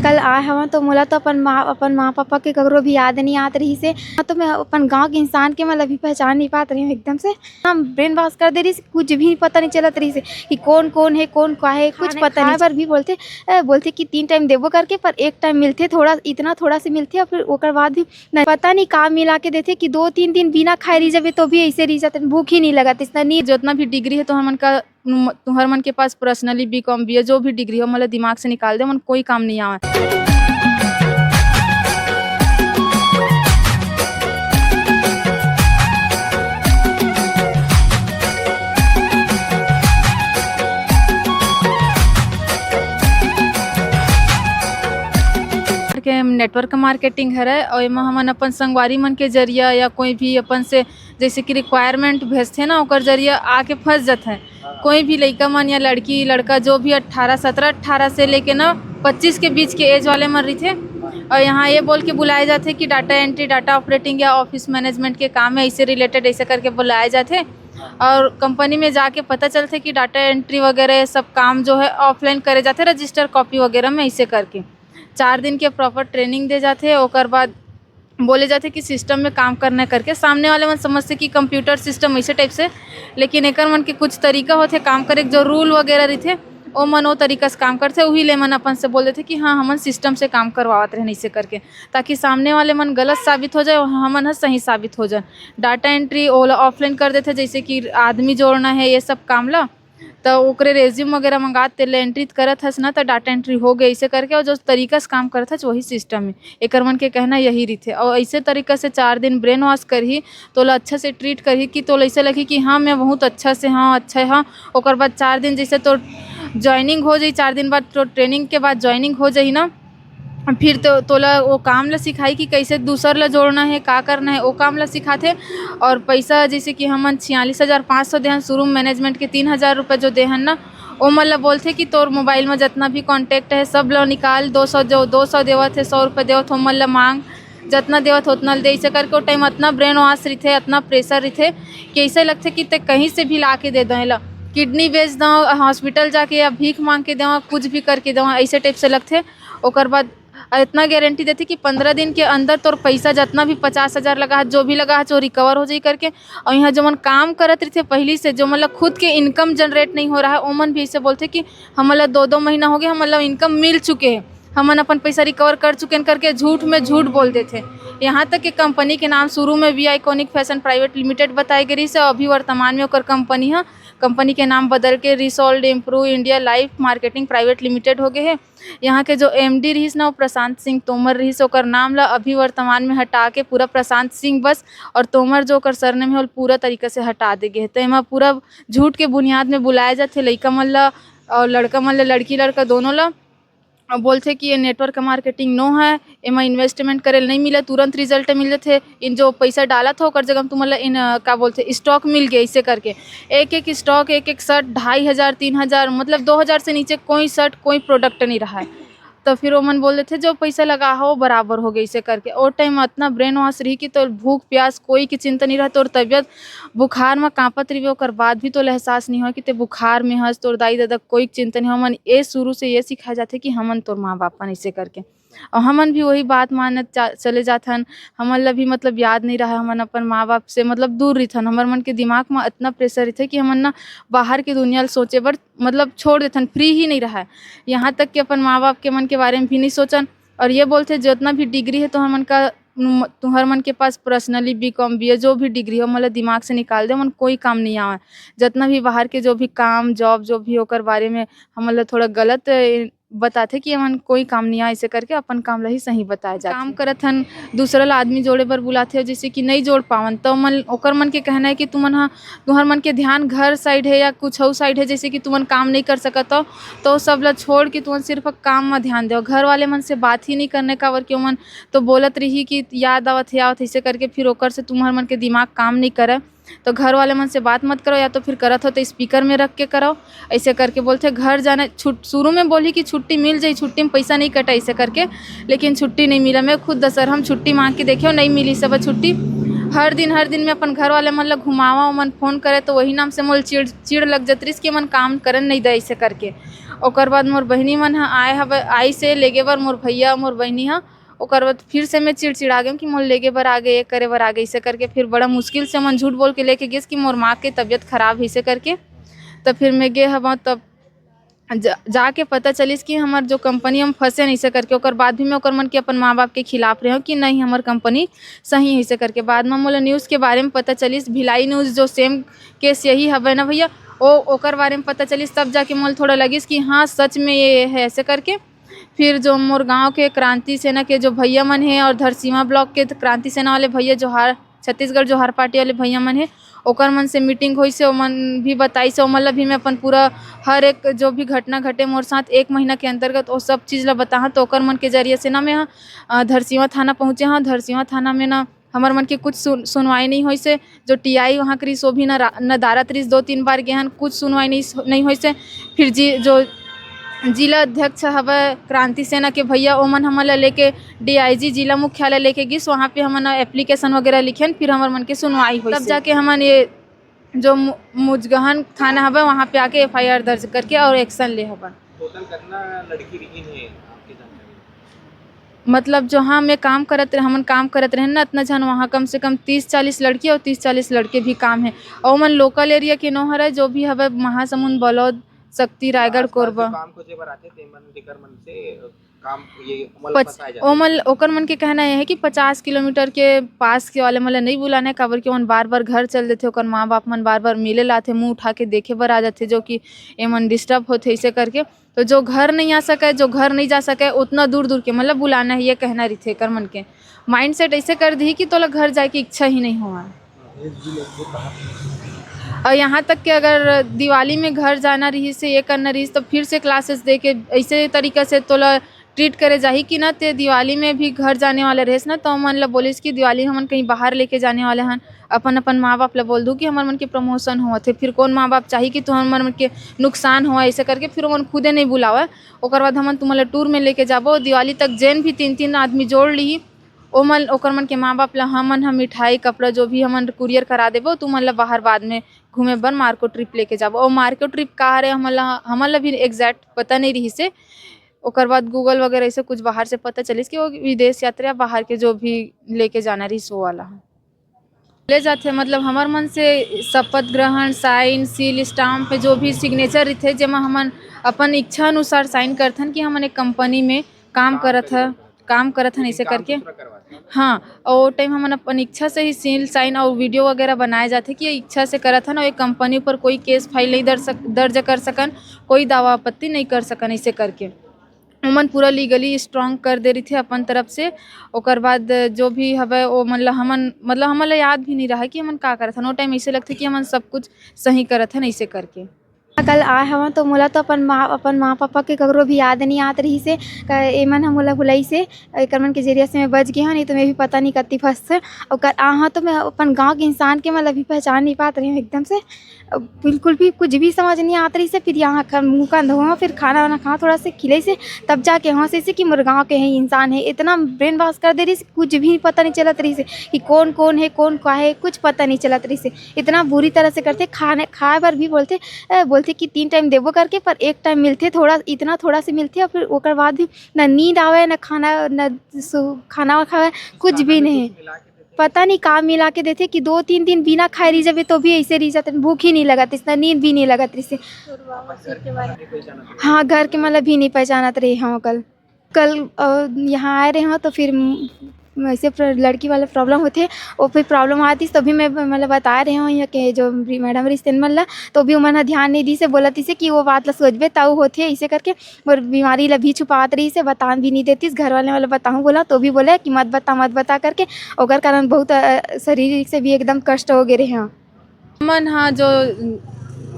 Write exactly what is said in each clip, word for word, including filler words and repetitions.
कल आए हवं तो मोला तो अपन माँ, अपन माँ पापा के ककरो भी याद नहीं आत रहिस हे। तो मैं अपन गाँव के इंसान के मतलब भी पहचान नहीं पात रही हूँ एकदम से। हम ब्रेन वॉश कर दे रहिस, कुछ भी पता नहीं चलत रहिस हे कि कौन कौन है, कौन का है, कुछ खाने पता नहीं। खाए बर भी बोलथे, अ, बोलथे कि तीन टाइम देबो करके, पर एक टाइम मिलथे, थोड़ा, इतना थोड़ा से मिलथे, और फिर ओकर बाद भी नहीं, पता नहीं का मिला के देथे कि दो तीन दिन बिना खाए रह जाबे तो भी ऐसे रह जाते, भूख ही नहीं लगत, इतना नींद। जितना भी डिग्री है तो हमन का, तुहर मन के पास पर्सनली बी कॉम, बी ए, जो भी डिग्री हो, मतलब दिमाग से निकाल दे, मन कोई काम नहीं आवे। के नेटवर्क मार्केटिंग हरय, और एमा हमन अपन संगवारी मन के जरिया या कोई भी अपन से जैसे कि रिक्वायरमेंट भेजथे ना, ओकर जरिए आके फंस जाथे। कोई भी लइका मन या लड़की लड़का जो भी अट्ठारह, सत्रह अट्ठारह से लेके ना पच्चीस के बीच के एज वाले मन रहिथे, और यहाँ ये बोल के बुलाए जाथे कि डेटा एंट्री, डेटा ऑपरेटिंग या ऑफिस मैनेजमेंट के काम है, इससे रिलेटेड ऐसे करके बुलाए जाथे। और कंपनी में जाके पता चलथे कि डेटा एंट्री वगैरह ये सब काम जो है ऑफलाइन करे जाथे, रजिस्टर कॉपी वगैरह में, ऐसे करके चार दिन के प्रॉपर ट्रेनिंग दे जाथे। ओकर बाद बोले जाथे कि सिस्टम में काम करना है करके, सामने वाले मन समझथे कि कंप्यूटर सिस्टम ऐसे टाइप से, लेकिन एकर मन के कुछ तरीका होथे काम करे के, जो रूल वगैरह रहिथे, ओ मन ओ तरीका से काम करथे, उही ले मन अपन से बोल देथे कि हाँ, हमन सिस्टम से काम करवावत रहन ऐसे करके, ताकि सामने वाले मन गलत साबित हो जाए और हमन ह सही साबित हो जाए। डेटा एंट्री ओला ऑफलाइन कर देथे, जैसे कि आदमी जोड़ना है, ये सब काम ला, त ओकरे रेज्यूम वगैरह मंगात, तेला एंट्री करत हस ना, त डेटा एंट्री हो गई, ऐसे करके। और जो तरीका से काम करत हस, वही सिस्टम है। एकर मन के कहना यही रहिथे। और ऐसे तरीका से चार दिन ब्रेन वॉश करही, तोला अच्छा से ट्रीट करही कि तोला ऐसे लगही कि हाँ, मैं बहुत अच्छा से हाँ, अच्छा है हाँ। ओकर बाद चार दिन जैसे तो ज्वाइनिंग हो जाई, चार दिन बाद तो ट्रेनिंग के बाद ज्वाइनिंग हो जाई ना, फिर तो तोला वो काम ला सिखाई कि कैसे दूसर ला जोड़ना है, का करना है, वो काम ला सिखाथे। और पैसा जैसे कि हमन छियालीस हजार पाँच सौ देहन शुरू में, मैनेजमेंट के तीन हजार रुपये जो देहन ना, ओमन ला बोलथे कि तोर मोबाइल में जितना भी कॉन्टैक्ट है, सब ला निकाल, दो सौ जो दो सौ देवत है, सौ रुपये देवत, ओमन ला मांग, जितना देवत होतना दे, ऐसे करके। वो टाइम इतना ब्रेन वॉश रहिथे, इतना प्रेशर रहिथे कि ऐसे लगथे कि ते कहीं से भी ला के दे दे ला, किडनी बेच दो, हॉस्पिटल जाके या भीख मांग के दो, कुछ भी करके दो, ऐसे टाइप से लगथे। ओकर बाद इतना गारंटी देथे कि पंद्रह दिन के अंदर तोर पैसा जितना भी पचास हजार लगा है, जो भी लगा है, जो रिकवर हो जाई करके। और यहाँ जो मन काम करत रहिथे पहली से, जो मतलब खुद के इनकम जनरेट नहीं हो रहा है, ओमन भी ऐसे बोलथे कि हमन ला दो दो महीना हो गए, हमन ला इनकम मिल चुके हैं, हमन अपन पैसा रिकवर कर चुके हैं करके झूठ में झूठ बोल देथे। यहाँ तक कि कंपनी के नाम शुरू में V iconic fashion private limited बताए गए रहिस, अभी वर्तमान में ओकर कंपनी ह, कंपनी के नाम बदल के resold improve India life marketing private limited हो गए है। यहाँ के जो एमडी रहिस ना, वो प्रशांत सिंह तोमर रहिस, ओकर नाम ला अभी वर्तमान में हटा के पूरा प्रशांत सिंह बस, और तोमर जो ओकर सरनेम है, वो पूरा तरीका से हटा दे गे हे। तो एमा पूरा झूठ के बुनियाद में बुलाया जाथे लइका मन ला, और लड़का मन ला, लड़की लड़का दोनों ला, और बोलथे कि ये नेटवर्क मार्केटिंग नो है, एमा इन्वेस्टमेंट करे ल नहीं मिले, तुरंत रिजल्ट मिल जाथे। इन जो पैसा डालत हो, ओकर जगह में तुमन ला इन, अ, का बोलथे, स्टॉक मिल गए, ऐसे करके एक एक स्टॉक, एक एक शर्ट ढाई हजार, तीन हजार, मतलब दो हजार से नीचे कोई शर्ट, कोई प्रोडक्ट नहीं रहा है। तो फिर ओमन बोल देथे, "जो पैसा लगा हो, बराबर हो गए," ऐसे करके। ओ टाइम इतना ब्रेन वॉश रही कि तोर भूख प्यास कोई के चिंता नहीं रहा, तोर तबियत बुखार में कांपत रहिबे, ओकर बाद भी तोला एहसास नहीं हो कि ते बुखार में हस, तोर दाई ददा कोई के चिंता नहीं हो। ओमन ये शुरू से ये सिखाए जाथे कि हमन तोर माँ बाप हन, ऐसे करके। और हमन भी वही बात मानत जा-, चले जाथन। हमन ला भी मतलब याद नहीं रहा, हमन अपन माँ बाप से मतलब दूर रहिथन। हमर मन के दिमाग में इतना प्रेशर रहिथे कि हमन ना बाहर के दुनिया ल सोचे बर मतलब छोड़ देथन, फ्री ही नहीं रहा। यहाँ तक कि अपन माँ बाप के मन के बारे में भी नहीं सोचन। और ये बोलथे, जितना भी डिग्री है तो हमन का, तुहर मन के पास पर्सनली बी कॉम, बी ए, जो भी डिग्री हो, मतलब दिमाग से निकाल दे, मन कोई काम नहीं आवे। जितना भी बाहर के जो भी काम, जॉब, जो भी ओकर बारे में हमन ला थोड़ा गलत बताथे कि एमन कोई काम नहीं आए, ऐसे करके अपन काम ला ही सही बताए जाथे। काम करत हन, दूसरा ला आदमी जोड़े बर बुलाथे, जैसे कि नहीं जोड़ पावन, तो मन, ओकर मन के कहना है कि तुमन हा, तुहर मन के ध्यान घर साइड है या कुछ अउ साइड है, जैसे कि तुमन काम नहीं कर सकत हो, तो सब ला छोड़ के तुमन सिर्फ काम में ध्यान दो। घर वाले मन से बात ही नहीं करने, काबर कि ओमन तो बोलत रही कि याद आवत है, आवत है, ऐसे करके फिर ओकर से तुम्हर मन के दिमाग काम नहीं करे। तो घर वाले मन से बात मत करो, या तो फिर करत हो तो स्पीकर में रख के करो, ऐसे करके बोलथे। घर जाने छुट-, शुरू में बोली कि छुट्टी मिल जाई, छुट्टी में पैसा नहीं कटा, ऐसे करके, लेकिन छुट्टी नहीं मिला। मैं खुद दशहरा में छुट्टी मांग के देखे, नहीं मिली सब छुट्टी। हर दिन, हर दिन में अपन घर वाले मन ला घुमावा, ओमन फोन करे तो वही नाम से मोल चिड़, चिड़ लग जात रहिस कि मन काम करन नहीं दे, ऐसे करके। ओकर बाद मोर बहिनी मन ह आए हवे, आइस हे लेगे बर मोर भैया, मोर बहिनी ह। ओकर बाद फिर से मैं चिड़चिड़ा गेंव कि मोर लेगे बर आ गे, ये करे बर आ गे, अइसे करके फिर बड़ा मुश्किल से ओमन झूठ बोल के लेके गिस कि मोर माँ के तबीयत खराब हे, अइसे करके। त फिर मैं गे हवंव, तब जा-, जाके पता चलिस कि हमर जो कंपनी हम फंसे हन, अइसे करके। ओकर बाद भी मैं ओकर मन के अपन माँ बाप के खिलाफ रहेंव कि नहीं, हमर कंपनी सही हे, अइसे करके। बाद में मोला न्यूज़ के बारे में पता चलिस, भिलाई न्यूज़ जो सेम केस यही हवय ना भैया, ओ, ओकर बारे में पता चलिस, तब जाके मोला थोड़ा लगिस कि हाँ, सच में ये हे, अइसे करके। फिर जो मोर गांव के क्रांति सेना के जो भैया मन हे और धरसीवा ब्लॉक के क्रांति सेना वाले भैया, जोहार, छत्तीसगढ़ जोहार पार्टी वाले भैया मन हे, ओकर मन से मीटिंग होइस हे, ओमन भी बताइस हे, ओमन ला भी मैं अपन पूरा हर एक जो भी घटना घटे मोर साथ एक महीना के अंतर्गत, वो सब चीज़ ला बताहूँ। तो ओकर मन के जरिए से ना मैं ह, अ, धरसीवा थाना पहुँचे हूँ। धरसीवा थाना में ना हमर मन के कुछ सुन-, सुनवाई नहीं होइस हे। जो टीआई वहाँ के रिहिस, वो भी नरा-, नदारद रिहिस, दो तीन बार गे हन, कुछ सुनवाई नहीं, नहीं होइस हे। फिर जी, जो जिला अध्यक्ष हवय क्रांति सेना के भैया, ओमन हमन ला लेके डीआईजी जिला मुख्यालय लेके गिस, वहाँ पे हमन एप्लीकेशन वगैरह लिखेन, फिर हमर मन के सुनवाई होइस तब हे। जाके हमन ये जो मु-, मुजगहन थाना हवय, वहाँ पे आके एफआईआर दर्ज करके और एक्शन ले हवन। टोटल कितना लड़की रिहिन हे आपके जानकारी में? मतलब, जो हाँ, मैं काम करत रहे, हमन काम करत रहेन ना, अतना झन वहाँ कम से कम तीस चालीस लड़की और तीस चालीस लड़के भी काम हे। और ओमन लोकल एरिया के नो हरय, जो भी हवय महासमुंद, बलौद, सक्ती, रायगढ़, आसपास जो कोरबा। काम खोजे बर आथे, तेमन, तेकर मन से, अ, काम, ये ओमन ला पच-, फंसाए जाथे। ओमन, ओकर मन के कहना ये हे कि पचास किलोमीटर के पास के वाले मन ला नहीं बुलाना हे, काबर कि ओमन बार-बार घर चल देथे, ओकर माँ बाप मन बार-बार मिले ला आथे, मुँह उठा के देखे बर आ जाथे, जो कि एमन डिस्टर्ब होथे, अइसे करके। तो जो घर नहीं आ सके, जो घर नहीं जा सके, उतना दूर दूर के मतलब बुलाना हे, ये कहना रहिथे एकर मन के। माइंडसेट अइसे कर दिही कि तोला घर जाए के इच्छा ही नहीं होवय। और यहाँ तक कि अगर दिवाली में घर जाना रहिस हे, ये करना रहिस, तो फिर से क्लासेस दे के अइसे तरीका से तोला ट्रीट करे जाही कि ना, ते दिवाली में भी घर जाने वाले रहेस ना, तो ओमन ला बोलिस कि दिवाली हमन कहीं बाहर लेके जाने वाले हन, अपन, अपन माँ बाप ला बोल दू कि हमर मन के प्रमोशन होवत हे, फिर कौन माँ बाप चाही कि तुमन मन के नुकसान होवय, अइसे करके फिर ओमन खुदे नहीं बुलावय। ओकर बाद हमन तुमन ला टूर में लेके जाबो, दिवाली तक जेन भी तीन तीन आदमी जोड़ लिही, ओमन, ओकर मन के माँ बाप ला हमन ह मिठाई, कपड़ा, जो भी हमन कुरियर करा देबो, तुमन ला बाहर बाद में घूमे बर मार्को ट्रिप लेके जाबो। और मार्को ट्रिप का हरे, हमन ला, हमन ला भी एग्जैक्ट पता नहीं रहिस हे। ओकर बाद Google वगैरह से कुछ बाहर से पता चलिस कि वो विदेश यात्रा, बाहर के जो भी लेके जाना रहिस, वो वाला ह। ले जाथे, मतलब, हमर मन से शपथ ग्रहण, साइन, सील, स्टाम्प पे जो भी सिग्नेचर रहिथे, जेमा हमन अपन इच्छा अनुसार साइन करथन कि हमन एक कंपनी में काम करत ह, काम करत हन, अइसे करके। हाँ, और टाइम हमन अपन इच्छा से ही सील, साइन और वीडियो वगैरह बनाए जाथे कि ये इच्छा से करत हन और ये कंपनी ऊपर कोई केस फाइल नहीं दर्ज, दर्ज कर सकन, कोई दावा आपत्ति नहीं कर सकन, अइसे करके। ओमन पूरा लीगली स्ट्रॉन्ग कर दे रहिथे अपन तरफ से। ओकर बाद जो भी हवय, ओमन ला हमन, मतलब, हमन ला याद भी नहीं रहय कि हमन का करत हन। ओ टाइम अइसे लगथे कि हमन सब कुछ सही करत हन, अइसे करके। कल आए हवं तो मोला तो अपन माँ, अपन माँ पापा के ककरो भी याद नहीं आत रहिस हे। क-, एमन ह मोला बुलाइस हे, एकर मन के जरिया से मैं बच गे हवं, नहीं तो मैं भी पता नहीं कति फंसतें। अउ कल आए हवं तो मैं अपन गाँव के इंसान के मतलब भी पहचान नहीं पात रहे हवं एकदम से। बिल्कुल भी कुछ भी समझ नहीं आत रहिस हे। फिर यहाँ ख-, मुँह कान धोवा, फिर खाना वाना खा, थोड़ा से खिलइस हे, तब जाके हंसिस हे कि मोर गाँव के ही इंसान हे। इतना ब्रेन वॉश कर दे रहिस हे, कुछ भी पता नहीं चलत रहिस हे कि कौन कौन हे, कौन का हे, कुछ पता नहीं चलत रहिस हे। इतना बुरी तरह से करथे, खाने, खाए बर भी बोलथे, ए, बोलथे कि तीन टाइम देबो करके, पर एक टाइम मिलथे, थोड़ा, इतना थोड़ा से मिलथे, और फिर ओकर बाद भी ना नींद आवे, ना खाना, ना सु-, खाना खावे, कुछ भी नहीं। पता नहीं का मिला के देथे कि दो तीन दिन बिना खाए रह जाबे तो भी ऐसे रह जाते, भूख ही नहीं लगत, इतना नींद भी नहीं लगत रहिसे। हाँ, घर के मतलब भी नहीं पहचानत रहे हव कल। कल, अ, यहाँ आए रहे हव तो फिर म-, वैसे प्र-, लड़की वाला प्रॉब्लम होथे, वो फिर प्रॉब्लम आतिस तो भी मैं मतलब बताए रहे हव यहाँ के जो भी मैडम रहिस तेन मन ला, तो भी ओमन ह ध्यान नहीं दिसे, बोलत रहिसे कि वो बात ला सोचबे तब होथे, ऐसे करके मोर बीमारी ला भी छुपावत रहिसे, बतान भी नहीं देतिस। घर वाले वाला बताहूँ बोला तो भी बोले कि मत बता, मत बता करके। ओकर कारण बहुत, अ, शारीरिक से भी एकदम कष्ट हो गे रहे हैं। हमन ह जो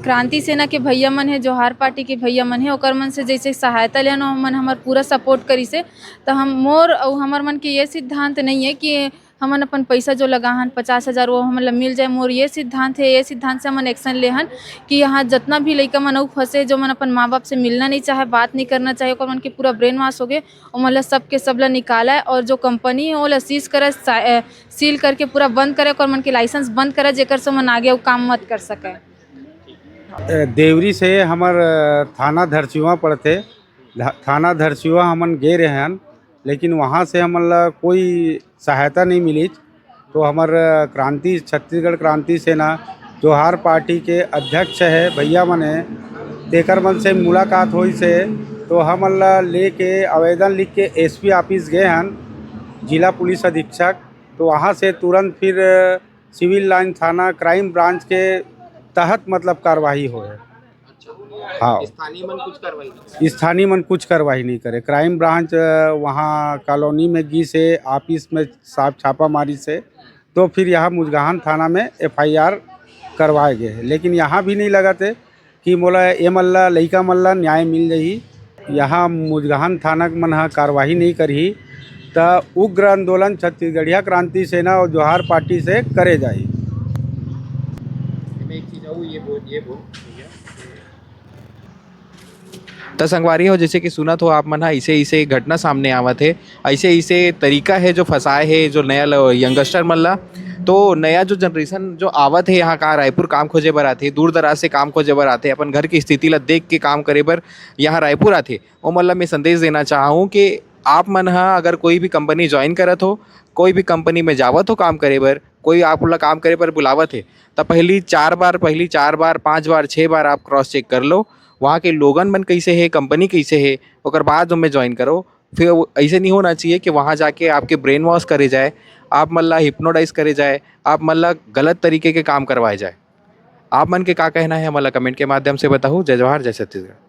क्रांति सेना के भैया मन हे, जोहार पार्टी के भैया मन हे, ओकर मन से जैसे सहायता लेन, ओमन हमर पूरा सपोर्ट करिसे। त हम, मोर अउ हमर मन के ये सिद्धांत नहीं है कि हमन अपन पैसा जो लगाहन पचास हजार, वो हमन ला मिल जाए। मोर ये सिद्धांत हे, ये सिद्धांत से हमन एक्शन लेहन कि यहाँ जितना भी लइका मन अउ फंसे, जो मन अपन माँ बाप से मिलना नहीं चाहे, बात नहीं करना चाहे, ओकर मन के पूरा ब्रेन वॉश हो गए, ओमन ला सबके सब ला निकाला है। और जो कंपनी है, ओला सीज करे, सा-, अ, सील करके पूरा बंद करे, ओकर मन के लाइसेंस बंद करे, जेकर से ओमन आगे अउ काम मत कर सके। देवरी से हमर, अ, थाना धरसीवा पड़थे। धा-, थाना धरसीवा हमन गे रहे हन, लेकिन वहाँ से हमन ला कोई सहायता नहीं मिलिस। तो हमर, अ, क्रांति, छत्तीसगढ़ क्रांति सेना जोहार पार्टी के अध्यक्ष हे, भैया मन हे, तेकर मन से मुलाकात होइस हे। तो हमन ला लेके आवेदन लिख के एसपी ऑफिस गए हन, जिला पुलिस अधीक्षक। तो वहाँ से तुरंत फिर, अ, सिविल लाइन थाना क्राइम ब्रांच के तहत मतलब कार्रवाई होए। हाँ। स्थानीय मन कुछ कार्रवाई नहीं करे? स्थानीय मन कुछ कार्रवाई नहीं करे। क्राइम ब्रांच, अ, वहाँ कॉलोनी में गिस हे, ऑफिस में साफ छापा मारिस हे, तो फिर यहाँ मुजगहन थाना में एफआईआर करवाए गए हे। लेकिन यहाँ भी नहीं लगत हे कि मोला ए मन ला, लइका मन ला न्याय मिल जाही। यहाँ मुजगहन थाना मन ह कार्रवाई नहीं करही, त उग्र आंदोलन छत्तीसगढ़िया क्रांति सेना और जोहार पार्टी से करे जाही। मैं एक चीज आऊ, ये बोल, ये बोल भैया। त संगवारी हो, जैसे कि सुनत हो आप मन ह, ऐसे, ऐसे घटना सामने आवत हे, ऐसे, ऐसे तरीका हे जो फंसाए हे जो नया ल-, यंगस्टर मन ला। तो नया जो जनरेशन जो आवत हे यहाँ का रायपुर काम खोजे बर आथे, दूर दराज से काम खोजे बर आथे, अपन घर की स्थिति ला देख के काम करे बर यहाँ रायपुर आथे, ओमन ला मैं संदेश देना चाहूँ कि आप मन ह अगर कोई भी कंपनी ज्वाइन करत हो, कोई भी कंपनी में जावत हो काम करे बर, कोई आप ला काम करे बर बुलावत हे, त पहली चार बार, पहली चार बार, पाँच बार, छः बार आप क्रॉस चेक कर लो, वहाँ के लोगन मन कैसे हे, कंपनी कैसे हे, ओकर बाद ओमे ज्वाइन करो। फिर वो ऐसे नहीं होना चाहिए कि वहाँ जाके आपके ब्रेन वॉश करे जाए, आप मन ला हिप्नोटाइज करे जाए, आप मन ला गलत तरीके के काम करवाए जाए। आप मन के का कहना है, हमन ला कमेंट के माध्यम से बताहू। जय जोहार, जय छत्तीसगढ़।